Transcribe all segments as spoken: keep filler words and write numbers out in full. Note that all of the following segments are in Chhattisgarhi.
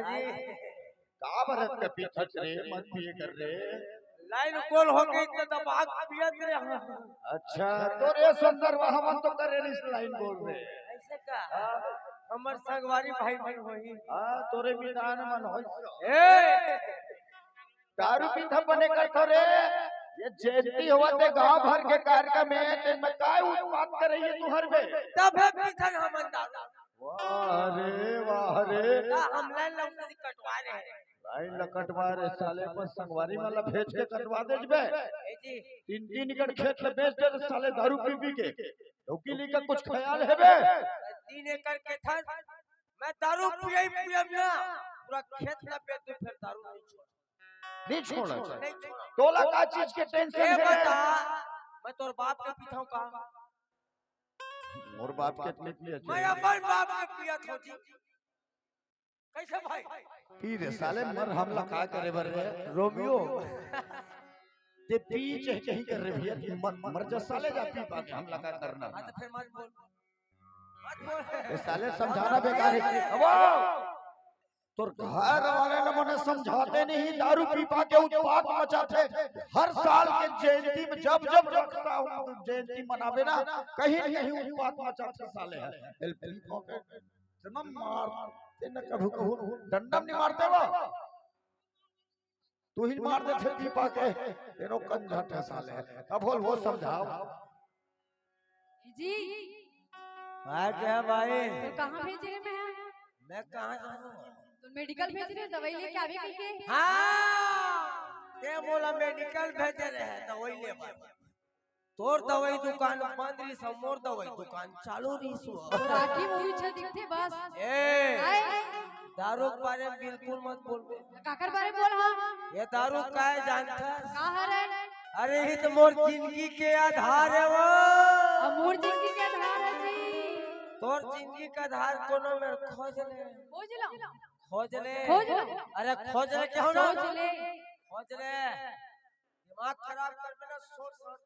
का बरत के पीथस रे, मत पिए कर रे। लाइन गोल हो गई त दबा के पियत रे हम। अच्छा, तोरे संदर्भ हमन तो करे रिस लाइन गोल रे। ऐसे का? हमर संगवारी भाई मन होही। हाँ, तोरे मितान मन होही। ए! दारू पीथा बने करथो रे। ये जयंती होवत हे गांव भर के कार्यक्रम हे, ते में काय उत्पात करइया तुहर बे? तभे पीथन हमन दारू। वाह रे, वाह रे। का हम लाइन ल कटवा रहे हैं। लाइन ल कटवा रहे साले, अपन संगवारी मन ल भेज के कटवा दे जबे। ए जी। तीन तीन एकड़ खेत ल बेच दे साले दारू पी पी के। डौकी लेकर कुछ ख्याल हे बे? तीन एकड़ के थन मैं दारू पिए पिए ना पूरा खेत ल बेच दूं, फिर दारू नहीं छोड़। नहीं छोड़। नहीं छोड़। तोला का चीज के टेंशन ए हे? बता, मैं तोर बाप के पीथाऊं का? मोर बाप के इतने पिए मैं अपन बाप के पियत हूं जी। कैसे भाई? पी रे साले, मर हमला का करे बर रे? रोमियो, ते पी चाहे कहीं कर रे भैया, मर, मर जा साले, जा पी पा के हमला का करना? हाँ, तो फिर मत बोल। ए साले, समझाना बेकार हे। अब तोर घर वाले ल मने समझाते नहीं, दारू पी पा के उत्पात मचाथे। हर साल के जयंती में जब जब रखता हूँ जयंती मनावे ना, कहीं न कहीं उत्पात मचाथे साले ह। एल पी पा के इतना मार, तेने कभू कभू डंडम नहीं मारते वो। तू ही मार देथे पी पा के, तेनो कंझट हे साले। अब बोल, वो समझाओ। जी। हाँ, क्या भाई? तो कहाँ भेजे रहे मैं? मैं कहाँ जाऊँ? तो मेडिकल भेजे रहे, दवाई लेके आवे कहिके। हाँ, ते मोला मेडिकल भेजे रहे, दवाई ले बर। तोर दवाई दुकान बंद रहिस, मोर दवाई दुकान चालू रहिस। तो राखी मूवी अच्छा दिखथे बस। ए, आए। दारू के बारे में बिल्कुल मत बोलबे। काकर बारे बोल हाँ। ये दारू काय जानथस? का हरे? अरे, ही तो मोर जिंदगी के आधार हे वो। अब मोर जिंदगी के आधार हे जी। तोर जिंदगी के आधार कोनो मेर खोज ले। खोज लो। खोज ले। खोज लो। अरे, खोज ले, कहूँ ना। खोज ले। खोज ले। दिमाग खराब करबे ना, सोच समझ।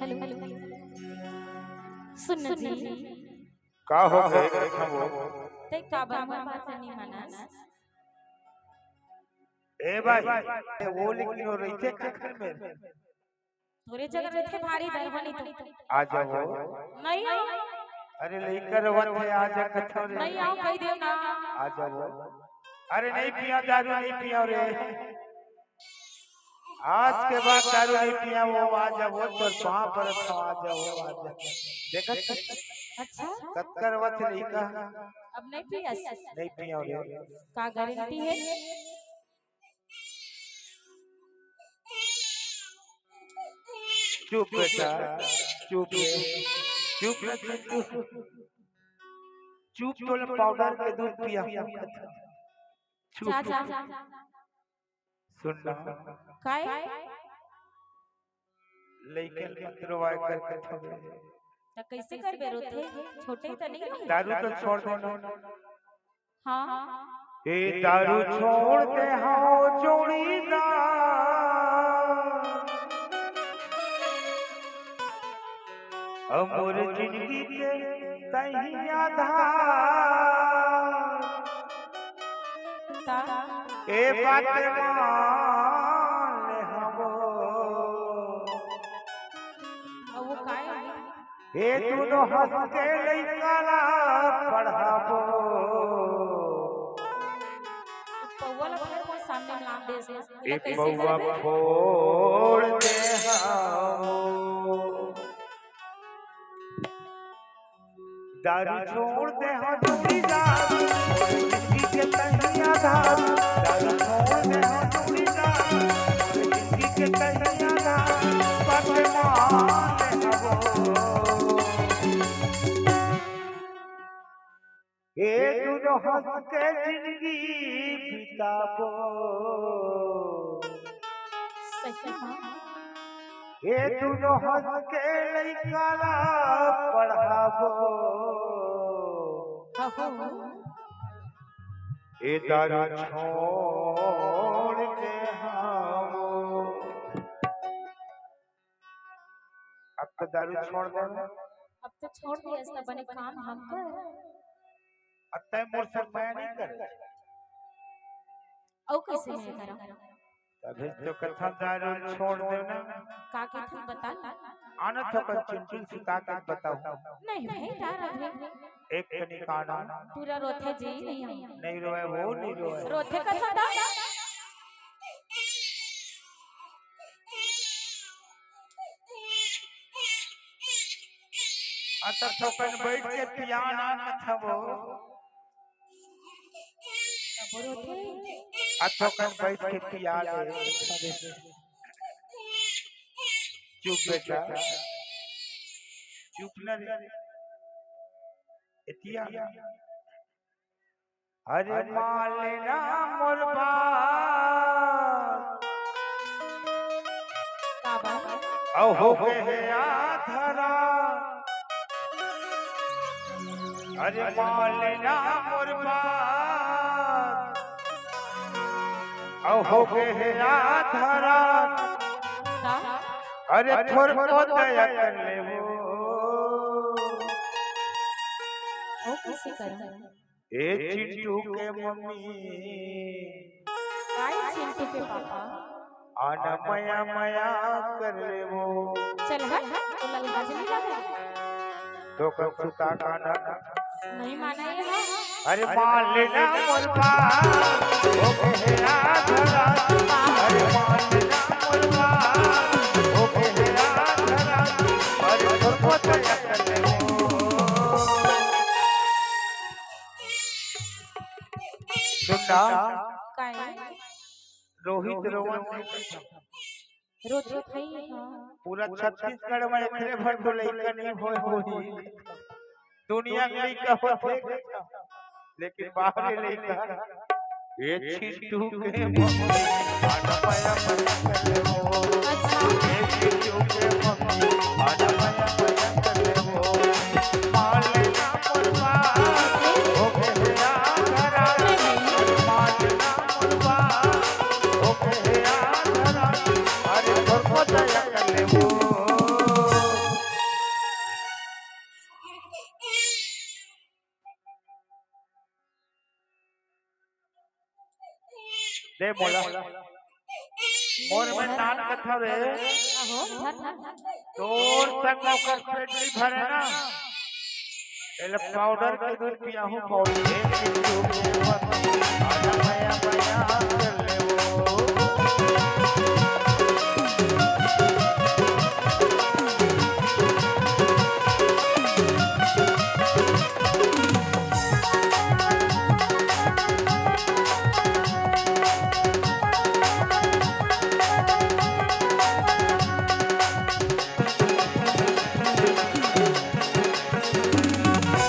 Hello, hello, hello. सुन ना जी। का हो गए? ते काबर मोर बात नहीं मानस? ए भाई, वो लेकिन वो रहिथे काखर में। तोरे जगह रहिथे भारी दरबनी तो। आ जाओ। नहीं आओ। अरे लइका रोवत हे, आ जा कथो रे। नहीं आओ, कहि देव ना। आ जाओ। अरे नहीं पिया दारू, नहीं पिया रे। आज के बाद दारू नहीं पिया, वो आ जाओ, तोर पाँव परत हँव, आ जाओ, आ जाओ। देखत अच्छा। कतका रोवत हे लइका। अब नहीं पियस। नहीं पिया रे। का गारंटी हे? चुप बेटा, चुप रे, चुप रे, चुप। चुप, तोला पाउडर के दूध पिया। चुप। जा, जा। सुन ना। काय? लइकन मत रोवाय कर कथो। त कइसे करबे रोथे? छोटे त नहीं रहे। दारू तो छोड़ दे ना। हाँ। ए दारू छोड़ दे हँव जोड़ीदार, अब मोर जिंदगी के तहीं आधार। ता? ए बात मान ले हँव। अब वो काय हे? ए दूनों हँस के लइका ला पढ़ाबो। पौवा ला फेर मोर सामने में लान देस ना। ए पौवा फोड़ दे हँव। दारू छोड़ दे हँव जोड़ीदार, जिंदगी के तहीं आधार। दारू छोड़ दे हँव जोड़ीदार, जिंदगी के तहीं आधार। बात मान ले हँव। ए दूनों हँस के जिंदगी बिताबो। सही मा। ए दूनों हँस के लइका ला पढ़ाबो। ए दारू छोड़ दे हँव। तो दारू छोड़ दे ना। अब तो छोड़ दिया, इसका बने काम हम कर। अब तय मोर से मैं नहीं कर। अउ कैसे नहीं करा? तभी तो कथा दारू छोड़ दे ना। का के थी बता? आना तो कर चिंटू सुता के बताओ। नहीं भाई, डर अभी। एक कनिक आना। पूरा रोथे जी नहीं हम। नहीं रोए, वो नहीं रोए। रोथे कथा दा। अच्छा, थोकन बैठ के पियाना कथा वो। तब रोथे। अच्छा, थोकन बैठ के पिया ले। चुप बेटा, चुप ना रे। एतिया। अरे मान लेना मोर बात। का बात? अउ हो गे हे आधा रात। अरे मान लेना मोर बात। अउ हो गे हे आधा रात। का? अरे थोरको दया कर ले वो। वो कैसे करूं? ए चिंटू के मम्मी। काय चिंटू के पापा? आना मया मया कर ले वो। चल हट, तोला लाज नहीं लगे? तो कब सुता खाना? नहीं माना ये ना। अरे मान लेना मोर बात, ओ बेहरा धरा। अरे मान लेना मोर बात, ओ बेहरा धरा। अरे थोरको दया कर ले वो। सुन ना। काय? रोहित रोवन रोज रोज भाई, हाँ। पूरा छत्तीसगढ़ में एकरे भर तो लइका नहीं होय होही। दुनिया के लइका होथे, लेकिन बाहर के लइका। ए चिंटू के मम्मी, आना मया मया कर ले वो। अच्छा। ए चिंटू के मम्मी, आना मया मया कर ले वो। मान लेना मोर बात, ओ बेहरा धरा। मान लेना मोर बात, ओ बेहरा धरा। अरे थोरको दया कर ले वो। दे मोला। मोर में तान कथा रे। आहो, धर, धर, धर। तोर संग ओकर पेट नहीं भरे ना। एले पाउडर के दूध पियाहूं पाउडर। ए चिंटू के मम्मी, आना मया मया कर ले वो।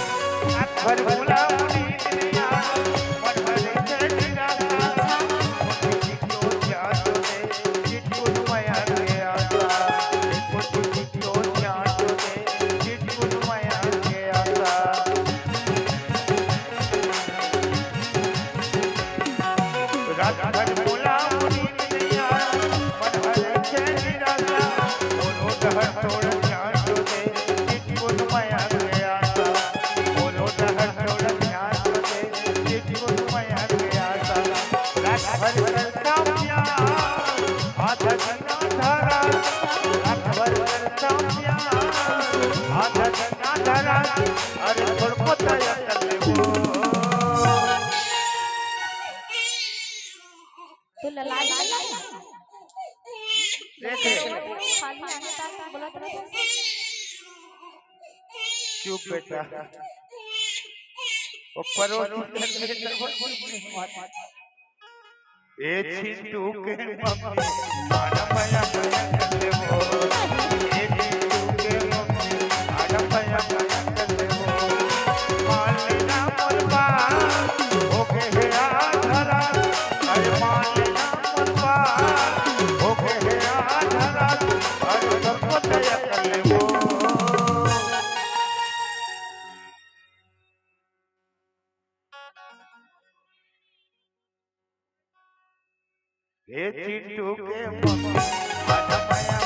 रात भर मोला नींद नइ आय, मन हर चैन राजा, मोरो डहर थोड़ा ध्यान तो दे, चितकुन मया गया था, मोरो डहर थोड़ा ध्यान तो दे, चितकुन मया गया था। रात भर करता प्यार, आधा दिन आधा रात, रात भर करता प्यार, आधा दिन आधा रात, अरे थोड़को दया कर ले वो। तू ललाल ललाल। देखे। खाली आने ताक बोलत रहे। चुप बेटा। ऊपर वो ए चिंटू के मम्मी, आना मया मया कर ले वो। ए चिंटू के मम्मी, आना मया मया कर ले वो। मान लेना मोर बात, हो गे हे आधा रात। अरे मान लेना मोर बात, हो गे हे आधा रात। अरे थोड़को दया कर ले वो। ए चिंटू के मम्मी, आना मया